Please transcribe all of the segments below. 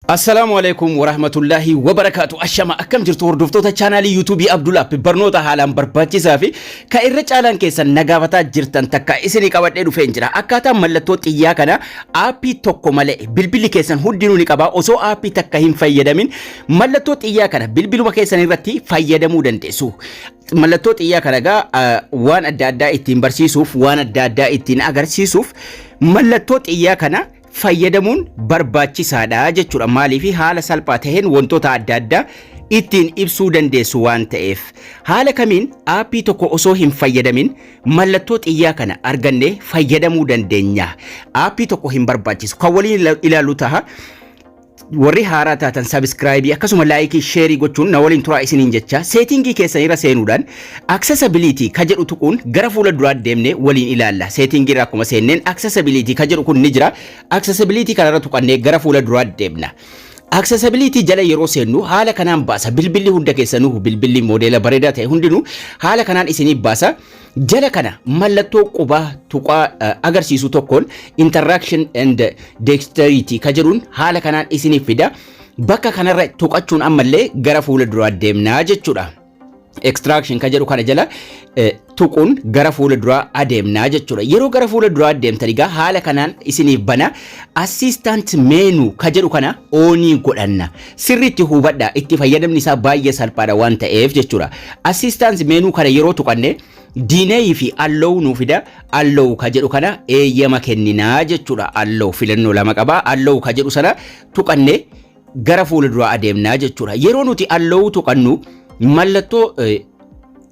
Assalaamu alaikum warahmatullaahi wabarakaatu. Ashama, akkam jirtu hordoftoota chaanaalii yuutuubii Abdul App? Barnoota haalaan barbaachisaa fi ka irra caalaan keessan nagaafataa jirtan takka isinii qabadhee dhufeen jira. Akkaataa mallattoo xiyyaa kana aappii tokko malee, bilbilli keessan hundinuu ni qaba, osoo aappii takka hin fayyadamin mallattoo xiyyaa kana bilbiluma keessan irratti fayyadamuu dandeessu. Mallattoo xiyyaa kana egaa waan adda addaa ittiin barsiisuuf, waan adda addaa ittiin agarsiisuuf mallattoo xiyyaa kana fayyadamuun barbaachisaadha jechuudha. Maaliif? Haala salphaa ta'een wantoota adda addaa ittiin ibsuu dandeessu waan ta'eef. Haala kamiin aappii tokko osoo hin fayyadamin mallattoo xiyyaa kana argannee fayyadamuu dandeenya? Aappii tokko hin barbaachisu. Kan waliin ilaallu ta'a. Warri haaraa taatan subscribe, akkasuma like, share gochuun na waliin turaa isiniin jecha. Setting keessan irra seenuudhaan accessibility ka jedhu tuquun gara fuula duraa deemnee waliin ilaalla. Setting irra akkuma seenneen accessibility ka jedhu kun ni jira. Accessibility kanarra tuqannee gara fuula duraa deemna. Accessibility jala yeroo seennu haala kanaan baasa. Bilbilli hunda keessanuu, bilbilli moodeela bareedaa ta'e hundinuu haala kanaan isiniif baasa. Jala kana mallattoo qubaa tuqaa agarsiisu tokkoon interaction and dexterity ka jedhuun haala kanaan isiniif fida. Bakka kanarra tuqachuun ammallee gara fuula duraa deemnaa jechuudha. Interaction ka jedhu kana jala tuquun gara fuula duraa adeemnaa jechuudha. Yeroo gara fuula duraa adeemtan egaa haala kanaan isiniif bana. Assistant menu ka jedhu kana on godhanna. Sirriitti hubadha, itti fayyadamni isaa baay'ee salphaadha waan ta'eef jechuudha. Assistant menu kana yeroo tuqanne deny fi allow nuu fida. Allow ka jedhu kana eeyyama kenninaa jechuudha. Allow filannoo lama qaba. Allow ka jedhu sana tuqanne gara fuula duraa adeemnaa jechuudha. Yeroo nuti allow tuqannu mallattoo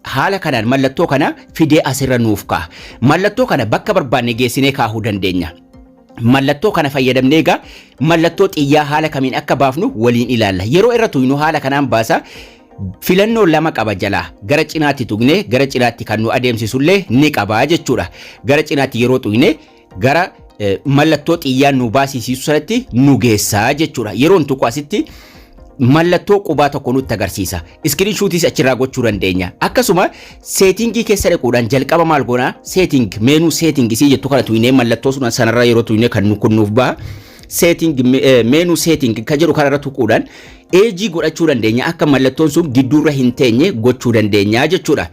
haala kanaan mallattoo kana fidee asirra nuuf kaa'a. Mallattoo kana bakka barbaanne geessinee kaahuu dandeenya. Mallattoo kana fayyadamnee egaa mallattoo xiyyaa haala kamiin akka baafnu waliin ilaalla. Yeroo irra tuynu haala kanaan baasa. Filannoo lama qaba jalaa. Gara cinaatti tuqnee gara cinaatti kan nu adeemsisullee ni qaba jechuudha. Gara cinaatti yeroo tuqne gara mallattoo xiyyaan nu baasisiisu sanatti nu geessaa jechuudha. Yeroon tuqu asitti mallattoo qubaa tokko nutti agarsiisa. Screenshotiis achirraa gochuu dandeenya. Akkasuma setting keessa dhaquudhaan jalqaba maal goonaa? Setting, menu setting isii jettu kana tuqnee mallattoo sun sanarra yeroo tuqnee kan nu kunnuuf baha. Setting, menu setting kan jedhu kanarra tuquudhaan edge godhachuu dandeenya, akka mallattoon sun gidduurra hin teenye gochuu dandeenya jechuudha.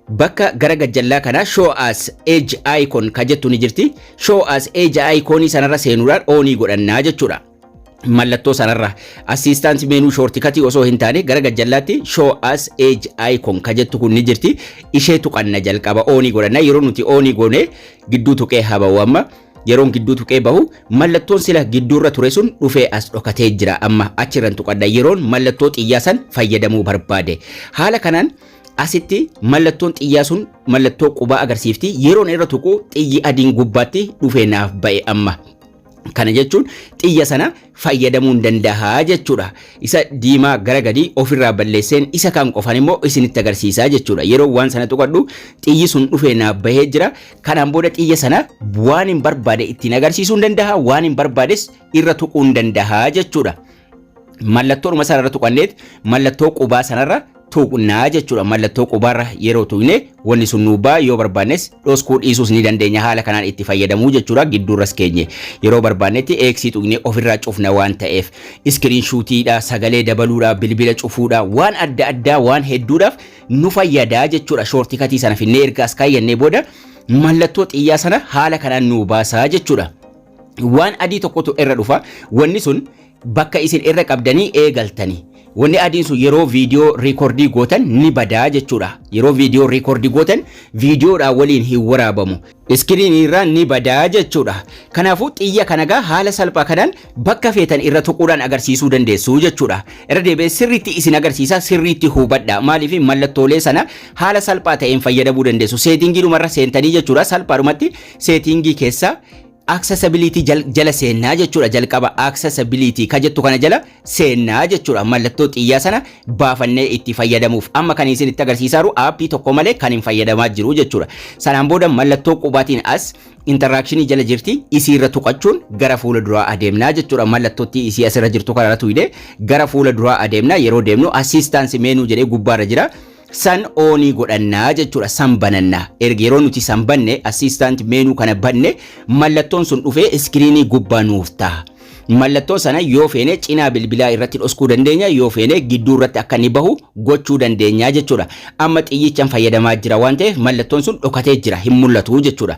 Bakka gara gajjallaa kana show as edge icon kan jettu ni jirti. Show as edge icon sanarra seenuudhaan on godhannaa jechuudha. Mallattoo sanarra assistant menu shortcut osoo hin taane gara gajjallaatti show as edge icon ka jettu kun ni jirti. Ishee tuqanna, jalqaba on godhanna. Yeroo nuti on goone gidduu tuqee habawu. Amma yeroon gidduu tuqee bahu mallattoon sila gidduurra ture sun dhufee as dhokatee jira. Amma achirran tuqadha yeroon mallattoo xiyyaa san fayyadamuu barbaade. Haala kanaan asitti mallattoon xiyyaa sun mallattoo qubaa agarsiifti. Yeroon irra tuqu xiyyi adiin gubbaatti dhufee naaf ba'e amma. Kana jechuun xiyya sana fayyadamuu hin danda'a jechuudha. Isa diimaa gara gadii ofirraa balleesseen isa kan qofan immoo isinitti agarsiisaa jechuudha. Yeroo waan sana tuqadhu xiyyi sun dhufee naaf bahee jira. Kanaan booda xiyya sana waan hin barbaade ittiin agarsiisuu hin danda'a, waan hin barbaades irra tuquu hin danda'a jechuudha. Mallattoodhuma sanarra tuqanneet mallattoo qubaa sanarra tuqnaa jechuudha. Mallattoo qubaarra yeroo tuqne wanni sun nuu ba'a. Yoo barbaannes dhoskuu dhiisuus ni dandeenya, haala kanaan itti fayyadamuu jechuudha. Gidduurras keenye yeroo barbaannetti X tuqnee ofirraa cufna waan ta'eef, screenshotiidha, sagalee dabaluudha, bilbila cufuudha, waan adda addaa waan hedduudhaaf nu fayyadaa jechuudha. Shortcut sana finnee erga as kaayyannee booda mallattoo xiyyaa sana haala kanaan nuu baasaa jechuudha. Waan adii tokkotu irra dhufa. Wanni sun bakka isin irra qabdanii eegaltanii. Wanni adiin sun yeroo viidiyoo record gootan ni badaa jechuudha. Yeroo viidiyoo record gootan viidiyoodhaan waliin hin waraabamu. Screen irraa ni badaa jechuudha. Kanaafuu xiyya kana gaa haala salphaa kanaan bakka feetan irra tuquudhaan agarsiisuu dandeessu jechuudha. Irra deebi'ee sirriitti isin agarsiisa, sirriitti hubadha. Maaliif? Mallattoolee sana haala salphaa ta'een fayyadamuu dandeessu. Settingiidhumarra seentanii jechuudha. Salphaadhumatti setting keessa accessibility jala seennaa jechuudha. Jalqaba accessibility ka jettu kana jala seennaa jechuudha, mallattoo xiyyaa sana baafannee itti fayyadamuuf. Amma kan isin itti agarsiisaa jiru aappii tokko malee kan hin fayyadamaa jiru jechuudha. Sanaan booda mallattoo qubaatiin as interaction jala jirti, isiirra tuqachuun gara fuula duraa adeemnaa jechuudha. Mallattootti isii asirra jirtu kanarra tuqne gara fuula duraa adeemnaa. Yeroo deemnu assistant menu jedhee gubbaarra jira. San on godhannaa jechuudha, san banannaa. Erga yeroo nuti san banne, assistant menu kana banne, mallattoon sun dhufee screen gubbaa nuuf ta'a. Mallattoo sana yoo feene cinaa bilbilaa irratti dhoskuu dandeenya, yoo feene gidduu irratti akka inni bahu gochuu dandeenya jechuudha. Amma xiyyichaan fayyadamaa jira waan ta'eef mallattoon sun dhokatee jira, hin mul'atu jechuudha.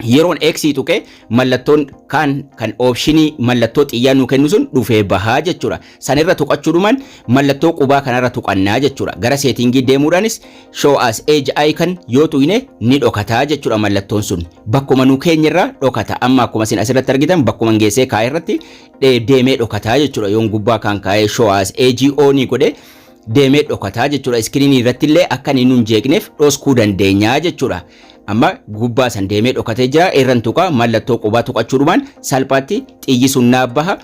Yeroon X tuqee mallattoon kaan kan option mallattoo xiyyaa nuu kennu sun dhufee bahaa jechuudha. Sanirra tuqachuudhumaan mallattoo qubaa kanarra tuqannaa jechuudha. Gara setting deemuudhaanis show as edge icon yoo tuqne ni dhokataa jechuudha mallattoon sun. Bakkuma nu keenyarraa dhokata. Amma akkuma isin asirratti argitan bakkuma geessee kaa'e irratti deemee dhokataa jechuudha. Yoon gubbaa kan kaa'ee show as edge on godhe deemee dhokataa jechuudha. Screen irratti illee akka inni nun jeeqneef dhoskuu dandeenya jechuudha. Amma gubbaa san deemee dhokatee jira. Irran tuqa, mallattoo qubaa tuqachuudhumaan salphaatti xiyyi sun naaf baha.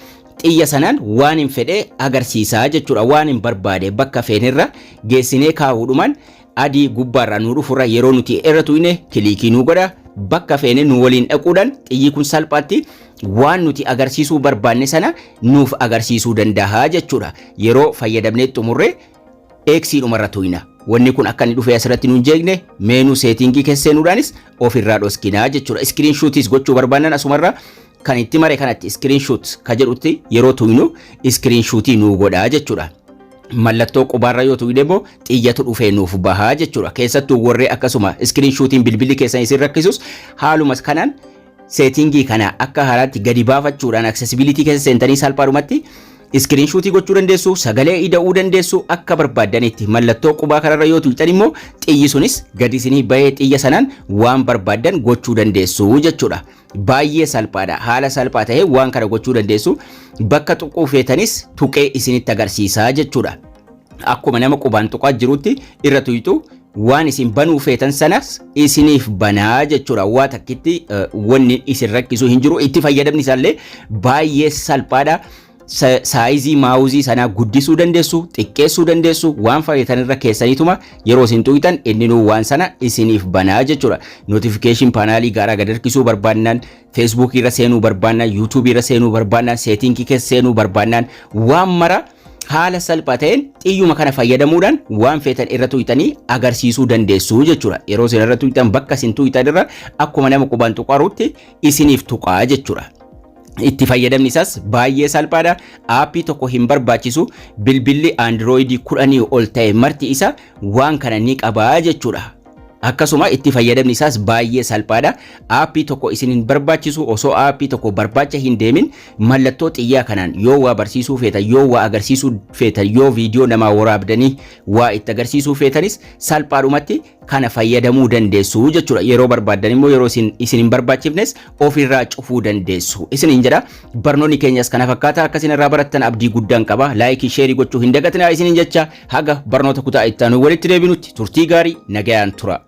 Xiyya sanaan waan hin fedhe agarsiisaa jechuudha. Waan hin barbaade bakka feenirra geessinee kaa'uudhumaan adii gubbaarraa nu dhufurra yeroo nuti irra tuqne click nu godha. Bakka feene nu waliin dhaquudhaan xiyyi kun salphaatti waan nuti agarsiisuu barbaanne sana nuuf agarsiisuu danda'a jechuudha. Yeroo fayyadamnee xumurre X dhumarra tuqna. Wanni kun akka inni dhufee asirratti nuun jeeqne menu setting keessa seenuudhaanis ofirraa dhoskinaa jechuudha. Screenshotis gochuu barbaannan asumarra kan itti mare kanatti screenshot ka jedhutti yeroo tuqnu screenshot nuu godhaa jechuudha. Mallattoo qubaarra yoo tuqne immoo xiyyatu dhufee nuuf bahaa jechuudha. Keessattuu warree akkasuma screenshotiin bilbilli keessan isin rakkisus haaluma kanaan setting kana akka haaraatti gadi baafachuudhaan accessibility keessa seentanii salphaadhumatti screenshot gochuu dandeessu, sagalee ida'uu dandeessu akka barbaaddanitti. Mallattoo qubaa kanarra yoo tuqxan immoo xiyyi sunis gadi isinii bahee xiyya sanaan waan barbaaddan gochuu dandeessu jechuudha. Baay'ee salphaadha. Haala salphaa ta'ee waan kana gochuu dandeessu. Bakka tuquu feetanis tuqee isinitti agarsiisaa jechuudha. Akkuma nama qubaan tuqaa jirutti irra tuqxu, waan isin banuu feetan sanas isiniif banaa jechuudha. Waa takkitti wanni isin rakkisu hin jiru. Itti fayyadamni isaallee baay'ee salphaadha. Size mouse sanaa guddisuu dandeessu, xiqqeessuu dandeessu, waan feetan irra keessaniituma yeroo isin tuqxan inni waan sana isiniif banaa jechuudha. Notification panel garaa gad harkisuu barbaannaan, Facebook irra seenuu barbaannaan, YouTube irra seenuu barbaannaan, setting keessa seenuu barbaannaan, waan mara haala salphaa ta'een xiyyuma kana fayyadamuudhaan waan feetan irra tuqxanii agarsiisuu dandeessu jechuudha. Yeroo isin irra tuqxan bakka isin tuqxan irra akkuma nama qubaan tuqarutti isiniif tuqaa jechuudha. Itti fayyadamni isaas baay'ee salphaadha. App tokko hin barbaachisu. Bilbilli Android 10 ol ta'e marti isa waan kana ni qabaa jechuudha. Akkasuma itti fayyadamni isaas baay'ee salphaadha. App tokko isin hin barbaachisu. Osoo app tokko barbaacha hin deemin mallattoo xiyyaa kanaan yoo waa barsiisuu feetan, yoo waa agarsiisuu feetan, yoo viidiyoo namaa waraabdanii waa itti agarsiisuu feetanis salphaadhumatti kana fayyadamuu dandeessu jechuudha. Yeroo barbaaddan immoo yeroo isin hin barbaachifnes ofirraa cufuu dandeessu. Isin hin jedha, barnoonni keenyas kana fakkaata. Akka isin irraa barattan abdii guddaan qaba. Like, share gochuu hin dagatinaa isiniin jecha, haga barnoota kutaa itti aanu walitti deebinutti turtii gaarii, nagayaan tura.